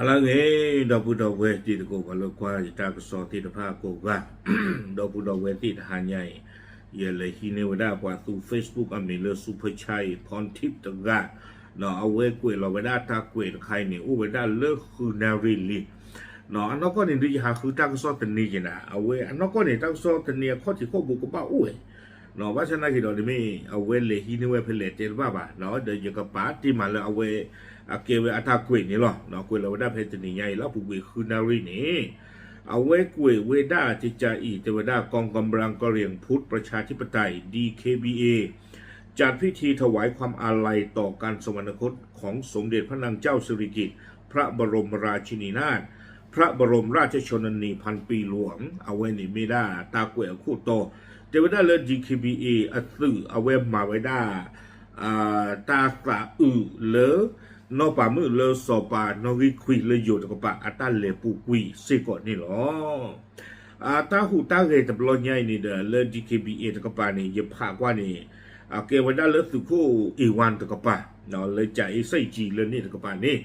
အလၢအဂ့ၤ ဒီပုၢ်ဒီဝဲၢ်တံၤသကိး ပှၤလၢကွၢ်ယတၢ်ကစီၣ်သ့ၣ်တဖၣ်ကိးဂၤ, ဒီပုၢ်ဒီဝဲၢ်သ့ၣ်တဟါညါအံၤ, ယလဲၤဟံးန့ၢ်ဝဲဒၣ်ပှၤသူ Facebook အမံၤလၢ Super Chat အံၤ Phone Tip တဂၤ, အဝဲကွဲးလီၤဝဲဒၣ်တၢ်ကွဲးတခါအံၤန့ၣ် အိၣ်ဝဲဒၣ်လၢဃုနၣ်ရံၣ်လံ အနီၢ်ကီၢ်န့ၣ် ဒုးယဟးဃုတၢ်ကစီၣ်တနံၤက့ၤနၤ, အဝဲအနီၢ်ကီၢ်န့ၣ် တၢ်ကစီၣ်တနံၤအခီၣ်ထံးခီၣ်ဘိကဘၣ်အိၣ်ဝဲ, ဘၣ်ဆၣ်နာ်က့ၤဒီး တမ့ၢ်အဝဲလဲၤဟံးန့ၢ်ဝဲဖဲလဲၣ်တဲတဘၣ်ဘၣ်, ဒီးယကပာ်တ့ၢ်မးလၢအဝဲ အကဲဝဲအတၢ်ကွဲးန့ၣ်လီၤ. ကွဲးလီၤဝဲဒၣ်ဖဲတနံၤညါအံၤ လၢအပူၤကွံာ်ဃုနၣ်ရံၣ်န့ၣ်, အဝဲကွဲးဝဲဒၣ်ကကးအံၤ တဲဝဲဒၣ် กองกำลังกะเหรี่ยงพุทธประชาธิปไตย DKBA จัดพิธีถวายความอาลัยต่อการสวรรคตของสมเด็จพระนางเจ้าสิริกิติ์ พระบรมราชินีนาถ พระบรมราชชนนีพันปีหลวง အဝဲန့ၣ်မ့ၢ်ဒၣ်တၢ်ကွဲးအခိၣ်တီ, တဲဝဲဒၣ်လၢ DKBA အသုး အဝဲမၤဝဲဒၣ် တၢ်သးအုးလၢ နီၢ်ပၤမုၣ်လၢစီၤပၤနီၣ်ဂံၢ်ခွံလၢယိၤတကပၤ အတၢ်လဲၤပူၤကွံာ်စ့ၢ်ကီးန့ၣ်လီၤ. တၢ်ဟူးတၢ်ဂဲၤတဘျီညါအံၤန့ၣ်ဒီး လၢ DKBA တကပၤန့ၣ် ယဖးကွၢ်န့ၣ် အကဲဝဲဒၣ်လၢသုးခိၣ် A one တကပၤ, လၢ ကၠၤအ့စံၣ်ကၠံ လၢန့ၣ်တကပၤန့ၣ်,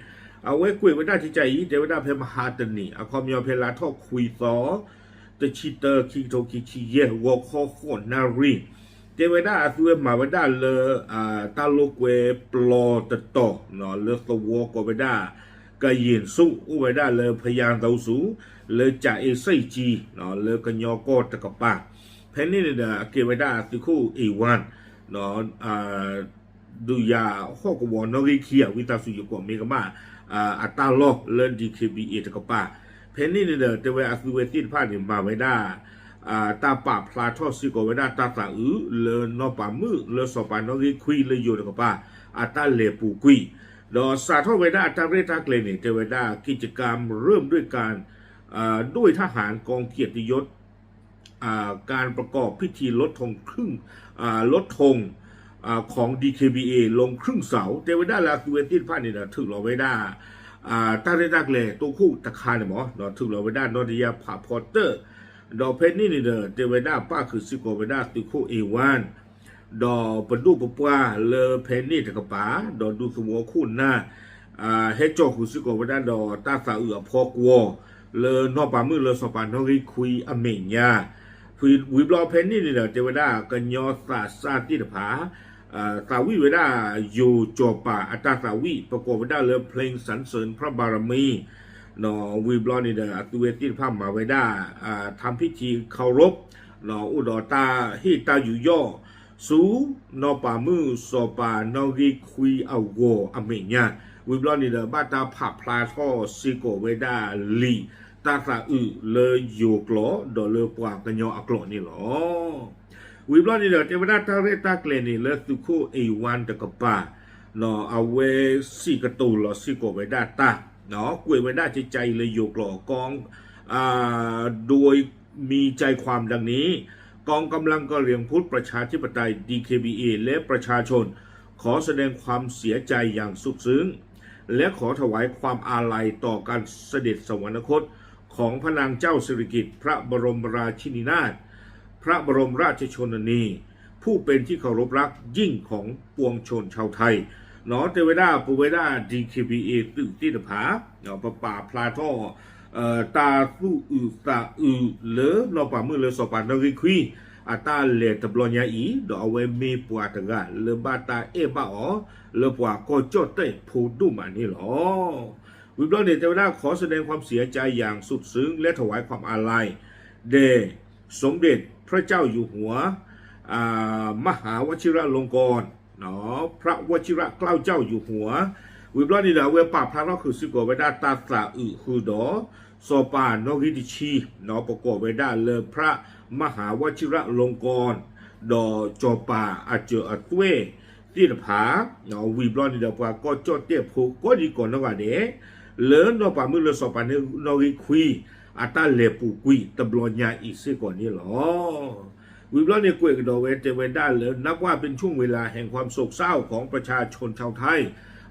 အဝဲကွဲးဝဲဒၣ်ကကးအံၤ တဲဝဲဒၣ်ဖဲမဟါတနံၤ အခီပညီဖဲလါထီၣ်ခွံသီ တဆံတၢ ခံကထိခံဆံယဲၢ် ဂီၤခီဃိးနၣ်ရံၣ်, တဲဝဲဒၣ်အသုးဝဲမၤဝဲဒၣ်လၢ တၢ်လိာ်ကွဲပျီတတီၤ လၢသဝီကိးဝဲဒၣ် ကယ့ၣ်ဆူၣ် အိၣ်ဝဲဒၣ်လၢ ဖယါသဝ်ဆူၣ် လၢ ကၠၤအ့စံၣ်ကၠံ လၢကညီကီၢ်တကပၤ, ဖဲန့ၣ်န့ၣ်ဒီး အကဲဝဲဒၣ်သုးခိၣ် A one ဒုးယၤဟီၣ်ကဝီၤနီၣ်ဂံၢ်ခံ အဝံသးစူၤ ယကွဲးမ့ၢ်ကမၣ် အတၢ်လီၢ်လၢ DKBA တကပၤ, ဖဲန့ၣ်န့ၣ်ဒီး တဲဝဲအသုးဝဲသ့ၣ်တဖၣ်န့ၣ် မၤဝဲဒၣ် တၢ်ပာ်ဖျါထီၣ်စ့ၢ်ကီးဝဲဒၣ်တၢ်သးအုးလၢနီၢ်ပၤမုၣ်လၢစီၤပၤနီၣ်ဂံၢ်ခွံလၢယိၤတကပၤ အတၢ်လဲၤပူၤကွံာ်, ဒီးစးထီၣ်ဝဲဒၣ်အတၢ်ရဲၣ်တၢ်ကျဲၤန့ၣ် တဲဝဲဒၣ် กิจกรรมเริ่มด้วยการ ด้วยทหารกองเกียรติยศ การประกอบพิธีลดธงครึ่ง ลดธง ของ DKBA ลงครึ่งเสา တဲဝဲဒၣ်လၢအသုးဝဲသ့ၣ်တဖၣ်န့ၣ်ဒီး ထုးလီၤဝဲဒၣ် တၢ်ရဲၣ်တၢ်ကျဲၤတိခိၣ်တခါန့ၣ်မ့ၢ် ထုးလီၤဝဲဒၣ်နီၣ်တယၢ်ဖးဖီတၢၣ်, ဒီးဖဲန့ၣ်န့ၣ်ဒီး တဲဝဲဒၣ်ပၣ်ဃုာ်စ့ၢ်ကီးဝဲဒၣ်သုးခိၣ် A one ဒီးပဒိၣ်ပပှၢ်လၢဖဲန့ၣ်တကပၤ ဒီးဒူသဝီခိၣ်နၢ် ဟဲကၠီၣ်ဃုာ်စ့ၢ်ကီးဝဲဒၣ်ဒီးတၢ်သးအုးအဖီကွီၤ လၢနီၢ်ပၤမုၣ်လၢစီၤပၤနီၣ်ဂံၢ်ခွံအမဲာ်ညါ, ဝံၤဘျီဖဲန့ၣ်န့ၣ်ဒီး တဲဝဲဒၣ်ကညီသးစၢ်သ့ၣ်တဖၣ် သးဝံၣ်ဝဲဒၣ် ယိၤစီၤပၤအတၢ်သးဝံၣ် ပကိးဝဲဒၣ်လၢ เพลงสรรเสริญพระบารมี ဝံၤဘျီန့ၣ်ဒီး အသုးဝဲသ့ၣ်တဖၣ်မၤဝဲဒၣ် ทำพิธีเคารพ အိၣ်ဒီးတၢ်ဟ့ၣ်တၢ်ယူးယီၣ် ဆူ နီၢ်ပၤမုၣ်စီၤပၤနီၣ်ဂံၢ်ခွံအဂီၤအမဲာ်ညါ, ဝံၤဘျီန့ၣ်ဒီး ဘၣ်တၢ်ဖးဖျါထီၣ်စ့ၢ်ကီးဝဲဒၣ်လံာ်တၢ်သးအုးလၢယိၤကျိာ် ဒီးလၢပှၤကညီအကျိာ်န့ၣ်လီၤ. ဝံၤဘျီန့ၣ်ဒီး တဲဝဲဒၣ်တၢ်ရဲၣ်တၢ်ကျဲၤန့ၣ် လၢသုးခိၣ် A one တကပၤ အဝဲစံးကတိၤလီၤစ့ၢ်ကီးဝဲဒၣ်တၢ် ကွဲးဝဲဒၣ်ကကးအံၤလၢယိၤကျိာ် กอง โดยมีใจความดังนี้ กองกำลังกะเหรี่ยงพุทธประชาธิปไตย ดีเคบีเอ และประชาชน ขอแสดงความเสียใจอย่างสุดซึ้ง และขอถวายความอาลัยต่อการเสด็จสวรรคตของพระนางเจ้าสิริกิติ์ พระบรมราชินีนาถ พระบรมราชชนนี ผู้เป็นที่เคารพรักยิ่งของปวงชนชาวไทย တဲဝဲဒၣ် ပဝဲဒၣ် ဒီကၠံၣ်ဘံၣ်အ့ၣ် သုးသ့ၣ်တဖၣ် ပပာ်ဖျါထီၣ် တၢ်သူၣ်အုးသးအုးလၢနီၢ်ပၤမုၣ်လၢစီၤပၤနီၣ်ဂံၢ်ခွံ အတၢ်လဲၤတဘျီညါအံၤ ဒီးအဝဲမ့ၢ်ပှၤတဂၤလၢဘၣ်တၢ်အဲၣ်ဘၣ်အီၤ လၢပှၤကီၢ်ကၠီၣ်တဲၣ်ဖိဒိၣ်မးန့ၣ်လီၤ. ဝံၤဘျီန့ၣ် တဲဝဲဒၣ် ขอแสดงความเสียใจอย่างสุดซึ้ง และถวายความอาลัยแด่สมเด็จพระเจ้าอยู่หัว มหาวชิรลงกรณ์ พระวชิรเกล้าเจ้าอยู่หัว ဝံၤဘျီန့ၣ်ဒီး အဝဲပာ်ဖျါထီၣ်ဃုာ်စ့ၢ်ကီးဝဲဒၣ်တၢ်သးအုးဃုာ်ဒီး စီၤပၤနီၣ်ဂံၢ်တဆံ ပကိးဝဲဒၣ်လၢ พระมหาวชิรลงกรณ์ ဒီးစီၤပၤအစၢၤအသွဲၣ်သ့ၣ်တဖၣ် ဝံၤဘျီန့ၣ်ဒီး ပှၤကီၢ်ကၠီၣ်တဲၣ်ဖိကိးဒံကိးနီၢ်ဂၤဒဲး လၢနီၢ်ပၤမုၣ်လၢစီၤပၤနီၣ်ဂံၢ်ခွံ အတၢ်လဲၤပူၤကွံာ်တဘျီညါအံၤစ့ၢ်ကီးန့ၣ်လီၤ. ဝံၤဘျီန့ၣ်ကွဲးကဒီးဝဲတဲဝဲဒၣ်လၢ นับว่าเป็นช่วงเวลาแห่งความโศกเศร้าของประชาชนชาวไทย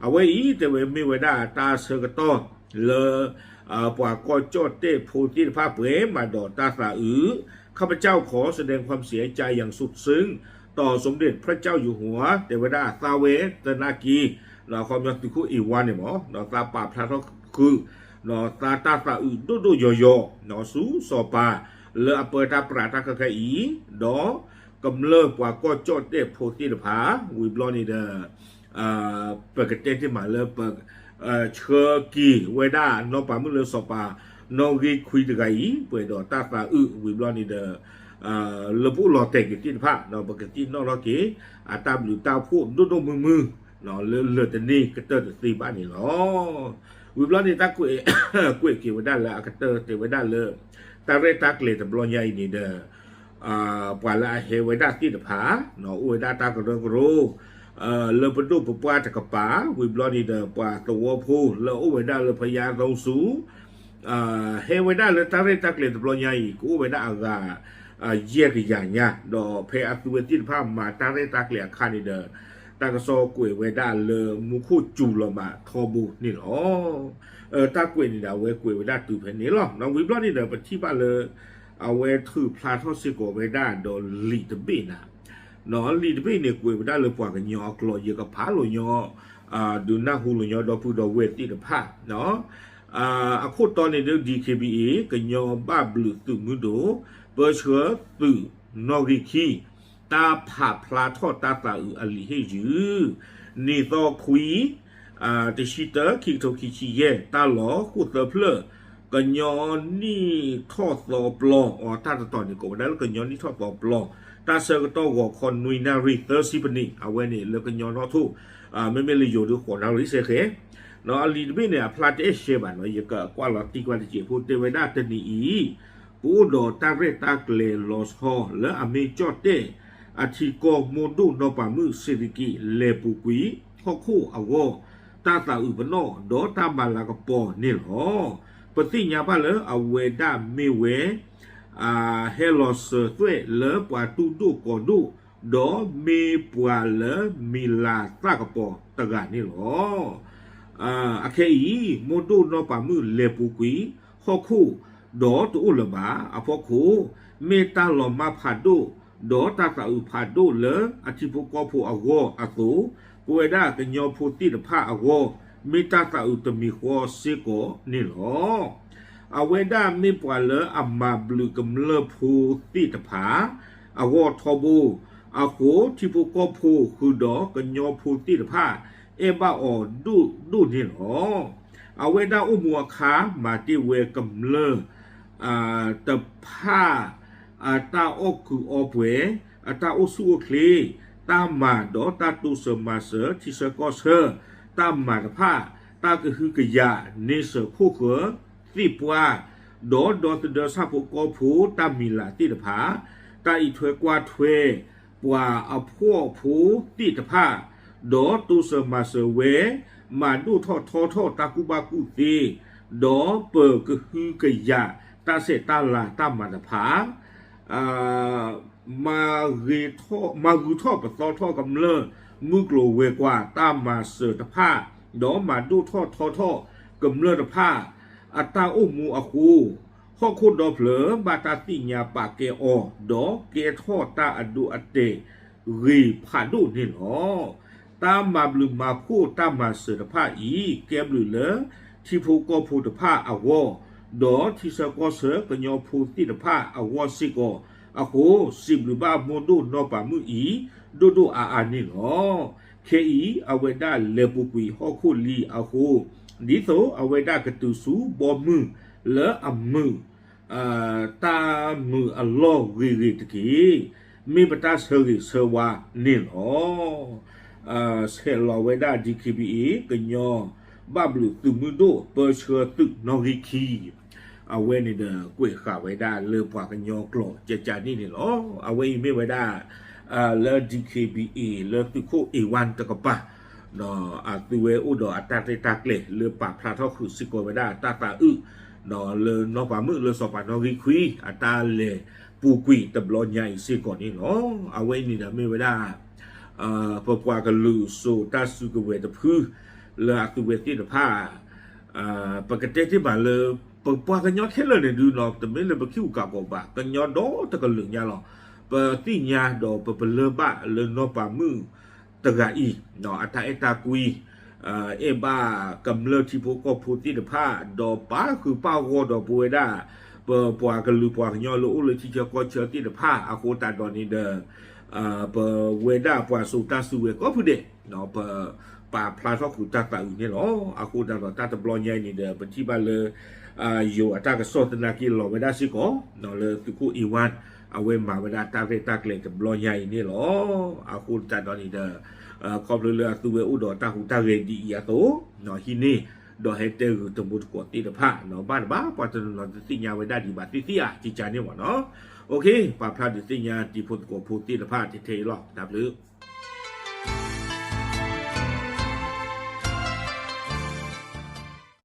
အဝဲအံၤတဲဝဲမ့ၢ်ဝဲဒၣ်တၢ်ဆၢကတီၢ်လၢ ပှၤကီၢ်ကၠီၣ်တဲၣ်ဖိသ့ၣ်တဖၣ်ပှဲၤမးဒီးတၢ်သးအုး ข้าพเจ้าขอแสดงความเสียใจอย่างสุดซึ้งต่อสมเด็จพระเจ้าอยู่หัว တဲဝဲဒၣ်သးဝဲသနာ်က့ ဒီးအခီပညီသုးခိၣ်အ့ၣ်ဝါန့ၣ်မ့ၢ် ဒီးသးပာ်ဖျါထီၣ်ဃုာ် သးတၢ်သးအုးဒိၣ်ဒိၣ်ယိာ်ယိာ် ဆူစီၤပၤလၢအပၢတၢ်ပြးတၢ်ခဲခဲအံၤ, ဒီးကမျၢၢ်ပှၤကီၢ်ကၠီၣ်တဲၣ်ဖိသ့ၣ်တဖၣ် ဝံၤဘျီန့ၣ်ဒီး ပကတဲတ့ၢ်မးလၢပ ဆှၢက့ၤဝဲဒၣ်နီၢ်ပၤမုၣ်လၢစီၤပၤနီၣ်ဂံၢ်ခွံတဂၤအံၤ ပှဲၤဒီးတၢ်သးအုးဝံၤဘျီန့ၣ်ဒီး လၢပအိၣ်လီၤတဲာ်က့ၤသ့ၣ်တဖၣ် ဒီးပကသ့ၣ်နီၣ်ထီၣ်က့ၤ အတၢ်ဘျုးတၢ်ဖှိၣ်ဒိၣ်ဒိၣ်မုၢ်မုၢ် လၢလၢာ်တန့ၢ်ကတၢၢ်တသ့ဘၣ်န့ၣ်လီၤ. ဝံၤဘျီန့ၣ် တၢ်ကွဲး ကွဲးက့ၤဝဲဒၣ်လၢအကတၢၢ်တဲဝဲဒၣ်လၢ တၢ်ရဲၣ်တၢ်ကျဲၤတဘျီညါအံၤန့ၣ်ဒီး ပှၤလၢအဟဲဝဲဒၣ်သ့ၣ်တဖၣ် အိၣ်ဝဲဒၣ်တၢ်ကရၢကရိ လၢပဒိၣ်ပပှၢ်တကပၤ ဝံၤဘျီန့ၣ်ဒီး ပှၤသဝီဖိလၢအအိၣ်ဝဲဒၣ်လၢဖယါသီစူၤ ဟဲဝဲဒၣ်လၢတၢ်ရဲၣ်တၢ်ကျဲၤတဘျီညါအံၤ ကအိၣ်ဝဲဒၣ်အဂၤ ယဲၢ်ကယၤညါ ဒီးဖဲအသုဝဲသ့ၣ်တဖၣ်မၤတၢ်ရဲၣ်တၢ်ကျဲၤအခါန့ၣ်ဒီး တၢ်ကစီၣ်ကွဲးဝဲဒၣ်လၢမူခိၣ်စူၤလီၤမးထီဘိန့ၣ်လီၤ. တၢ်ကွဲးန့ၣ်ဒီး အဝဲကွဲးဝဲဒၣ်တုၤဖဲန့ၣ်လီၤ. ဝံၤဘျီန့ၣ်ဒီး ပထံၣ်ဘၣ်လၢ အဝဲထုးဖျါထီၣ်စ့ၢ်ကီးဝဲဒၣ်ဒီးလံာ်တဘ့ၣ်နၤ လံာ်တဘ့ၣ်န့ၣ် ကွဲးဝဲဒၣ်လၢပှၤကညီအကျိာ် ယကဖးလိာ်ညီ ဒုးနၢ်ဟူလိာ်ညီဒီပုၢ်ဒီဝဲၢ်သ့ၣ်တဖၣ် အခိၣ်တီန့ၣ်ဒ် DKBA ကညီဘၣ်ဘျုးသုးမုၢ်ဒိၣ် ပၢဆှၢသုးနီၣ်ဂံၢ်ခံ တၢ်ဖးဖျါထီၣ်တၢ်သးအုးအလံာ်ဟ့ၣ်ယုၢ် နံၣ်သီခွံ တဆံတၢ ခံကထိခံဆံယဲၢ် တၢ်လီၢ်ဃိၣ်သၢဖျၢၣ် ကညီနံၣ်ထီၣ်သီပျီ အတၢ်တတီၤန့ၣ် ကိးဝဲဒၣ်လၢကညီနံၣ်ထီၣ်သီပျီ တၢ်ဆၢကတီၢ်ဂီၤခီနွံနၣ်ရံၣ်သၢဆံပနံး အဝဲန့ၣ်လၢကညီနီၣ်ထိၣ် မ့မ့ၢ်လၢယိၤဒုးဃိးနၣ်ရံၣ်စဲဃဲ အလံာ်တဘ့ၣ်န့ၣ် အဖျါတအဲၣ်ရှဲဘၣ်နီၤ ယကကွၢ်လီၤတံၢ်ကွၢ်တစဲးဖိ တဲဝဲဒၣ်တနံၤအံၤ ပအိၣ်ဒီးတၢ်ရဲၣ်တၢ်ကျဲၤလီၤဆီလၢအမ့ၢ်ကၠီၣ်တဲၣ် အထံကီၢ်မိၢ်ဒိၣ်နီၢ်ပၤမုၣ်စံးရကံ လဲၤပူၤကွံာ်ဟီၣ်ခိၣ်အဂီၢ် တၢ်သးအုးပနီၣ် ဒီးတၢ်မၤလၤကပီၤန့ၣ်လီၤ. ပသ့ၣ်ညါဘၣ်လၢအဝဲဒၣ်မ့ၢ်ဝဲ ဟဲလီၤစၢၤသွဲၣ်လၢပှၤတူၢ်ဒိၣ်ကီၤဒိၣ် ဒီးမ့ၢ်ပှၤလၢမံၤလၤသၣ်ကပီၤတဂၤန့ၣ်လီၤ. အခဲအံၤ မိၢ်ဒိၣ်နီၢ်ပၤမုၣ်လဲၤပူၤကွံာ်ဟီၣ်ခိၣ် ဒီးတအိၣ်လၢၤဘၣ်အဖီခိၣ် မ့ၢ်တၢ်လီၤမၢ်ဖးဒိၣ် ဒီးတၢ်သးအုးဖးဒိၣ်လၢအထံဖိကီၢ်ဖိအဂီၢ်အသိး ပဝဲဒၣ်ကညီဖိသ့ၣ်တဖၣ်အဂီၢ် မ့ၢ်တၢ်သးအုးတမံၤဃီစ့ၢ်ကီးန့ၣ်လီၤ. အဝဲဒၣ်မ့ၢ်ပှၤလၢအမၤဘျုးကမျၢၢ်ဖိသ့ၣ်တဖၣ် အဂီၢ်ထီဘိ အဃိ ထံဖိကီၢ်ဖိဃုာ်ဒီးကညီဖိသ့ၣ်တဖၣ် အဲၣ်ဘၣ်အီၤဒိၣ်ဒိၣ်န့ၣ်လီၤ. အဝဲဒၣ်အိၣ်မူအခါ မၤတ့ၢ်ဝဲကမျၢၢ် တဖၣ် အတၢ်အီၣ်ကုးအီပှဲၤ, အတၢ်အိၣ်ဆူၣ်အိၣ်ချ့, တၢ်မၤဒီးတၢ်တိစၢၤမၤစၢၤ ထံဆၢကီၢ်ဆၢ တၢ်မၤတဖၣ်, တၢ်ကဟုကယာ် န့ဆၢၣ်ခိၣ်ဃၢၤသ့ၣ်ပှၢ်, ဒီးဒီသဒၢဆၣ်ဖိကီၢ်ဖိ တၢ်မံၤလၤသ့ၣ်တဖၣ်, တၢ်အံးထွဲကွၢ်ထွဲ ပှၤအဖှီၣ်ဖိသ့ၣ်တဖၣ်, ဒီးတိစၢၤမၤစၢၤဝဲ, မၤဒိၣ်ထီၣ်ထီထီၣ်တၢ်ကူၣ်ဘၣ်ကူၣ်သ့, ဒီးပကဟုကယာ်တၢ်ဆဲးတၢ်လၤတၢ်မၤတဖၣ်, မၤဂ့ၤထီၣ် မၤဂုာ်ထီၣ်ပသီထီၣ်ကမျၢၢ် မုၢ်ကျိၤဝဲၤကွာ်တၢ်မၤစၢၤတဖၣ်, ဒီးမၤဒိၣ်ထီၣ်ထီထီၣ်ကမျၢၢ်တဖၣ် အတၢ်အိၣ်မူအဃိ, ဟီၣ်ခိၣ်ဒီဖျၢၣ်ဘၣ်တၢ်သ့ၣ်ညါပာ်ကဲအီၤ, ဒီးကဲထီၣ်တၢ်အဒိအတဲာ်ဂ့ၤဖးဒိၣ်န့ၣ်လီၤ. တၢ်မၤဘျုးမၤဖှိၣ်တၢ်မၤစၢၤတဖၣ်အံၤ ကဲဘျုးလၢထံဖိကီၢ်ဖိတဖၣ်အဂီၢ်, ဒီးထံဆၢကီၢ်ဆၢကညီဖိသ့ၣ်တဖၣ်အဂီၢ်စ့ၢ်ကီးအဃိ, စံးဘျုးဘၣ်မိၢ်ဒိၣ်နီၢ်ပၤမုၣ်အံၤ ဒိၣ်ဒိၣ်အါအါန့ၣ်လီၤ. ခဲအံၤ အဝဲဒၣ်လဲၤပူၤကွံာ်ဟီၣ်ခိၣ်လံအဃိ, ဒ်သိးအဝဲဒၣ်ကတုၤဆူဘီမုၢ်လၢအမုာ် တၢ်မုာ်အလီၢ်ဂ့ၤဂ့ၤတက့ၢ်. မ့ၢ်ပတၢ်ဆၢဂ့ၤဆၢဝါန့ၣ်လီၤ. ဆဲးလီၤဝဲဒၣ် DKBA ကညီဘၣ်ဘျုးသုးမုၢ်ဒိၣ် ပၢဆှၢသုးနီၣ်ဂံၢ်ခံ အဝဲန့ၣ်ဒီး ကွဲးဃာ်ဝဲဒၣ်လၢပှၤကညီကျိာ်ကကန့ၣ်န့ၣ်လီၤ. အဝဲအံၤမ့ၢ်ဝဲဒၣ် လၢ DKBA လၢသုးခိၣ် A one တကပၤ အသုဝဲအိၣ်ဒီးအတၢ်ရဲၣ်တၢ်ကျဲၤလၢပာ်ဖျါထီၣ်ဃုာ်စ့ၢ်ကီးဝဲဒၣ်တၢ်သးအုး လၢနီၢ်ပၤမုၣ်လၢစီၤပၤနီၣ်ဂံၢ်ခွံ အတၢ်လဲၤပူၤကွံာ်တဘျီညါအံၤစ့ၢ်ကီးန့ၣ်လီၤ. အဝဲအံၤန့ၣ်ဒီးမ့ၢ်ဝဲဒၣ် ပပှၤကလုာ်စိာ်တၢ်စုကဝဲၤတဖု လၢအသုဝဲသ့ၣ်တဖၣ် ပကတဲတ့ၢ်မးလၢ ပပှၤကညီခဲလၢာ်န့ၣ်ဒုးနီၤ တမ့ၢ်လၢပခံဂုၤကးဂီၤဘၣ် ကညီဒီတကလုာ်ညါလီၤ. ပသ့ၣ်ညါဒီးပပလၢၢ်ဘၣ်လၢနီၢ်ပၤမုၣ်တဂၤအံၤ အတၢ်အဲၣ်တၢ်ကွံ အဲၣ်ဘၣ်ကမျၢၢ်ထံဖိကီၢ်ဖိသ့ၣ်တဖၣ် ဒီးပာ်ဃုာ်ပာ်ဂီၢ်ဒီးပဝဲဒၣ် ပပှၤကလုာ်ပှၤကညီလၢအိၣ်လၢထံဆၢကီၢ်ဆၢသ့ၣ်တဖၣ် အဃိသတးဒီးန့ၣ်ဒီး ပဝဲဒၣ်ပှၤစိာ်တၢ်စုကဝဲၤကိးဖုဒဲး ပပာ်ဖျါထီၣ်ဃုာ်တၢ်သးအုးန့ၣ်လီၤ. အဃိသတးဒီးတၢ်တဘျီညါအံၤန့ၣ်ဒီး ပထံၣ်ဘၣ်လၢ ယိၤအတၢ်ကစီၣ်သနာ်က့လီၤဝဲဒၣ်စ့ၢ်ကီး လၢသုးခိၣ်အ့ဝၣ် အဝဲမၤဝဲဒၣ်တၢ်ရဲၣ်တၢ်ကျဲၤတဘျီညါအံၤန့ၣ်လီၤ. အဃိသတးဒီးန့ၣ်ဒီး ခီဖျိလၢအသုဝဲအိၣ်ဒီးတၢ်ဟူးတၢ်ဂဲၤဒ်အံၤအသိး ဟံးန့ၢ် ဒီးဟဲတဲဂုာ်တံၤသကိးသ့ၣ်တဖၣ် ဘၣ်တဘၣ်ပှၤတနီၤနီၤတသ့ၣ်ညါဝဲဒၣ်ဒံးဘၣ်သ့ၣ်သ့ၣ်ဧါ ကကါန့ၣ်မ့ၢ်နီၤ. ပာ်ဖျါဒုးသ့ၣ်ညါတံၤဖိသကိးဖိသ့ၣ်တဖၣ်ထဲထဲအံၤလီၤ. တၢ်ဘျုး